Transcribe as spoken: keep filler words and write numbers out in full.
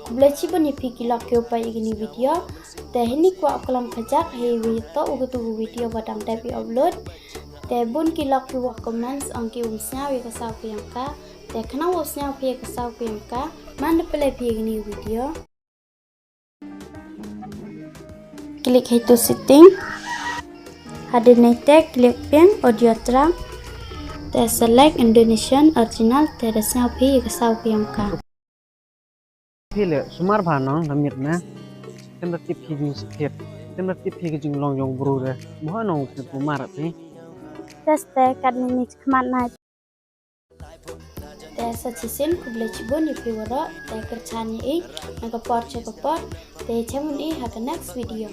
Khublei shibun ïa phi ki lok kiwa peit ïa kane ka video. Te hynne kwah u klam kajak hei wa ïa toh u katu ka video ba dang dep ïa upload. Te bun ki lok kiwa comment ong ki um sñiaw ïa ka saw ka yong ka. Te khnang wow sñiaw phi ïa ka saw ka yong ka, manda pynlait phi ïa kane ka video. Click ha itu setting. Hadien nai te click pyn audio track. Te select Indonesian original, te da sñiaw phi ïa ka saw ka yong ka. Phi le sumar bha nong na miet na. Tem da tip phi jing sikhet. Tem da tip phi ka jinglong yong bru de. Buha nong te kumar phi. Test te kat ni ni khmat na. Te sa chisien khublei chibun ïa phi waroh, te kyrchan ïa i na ka por cha ka por, te chem un i ha ka next video.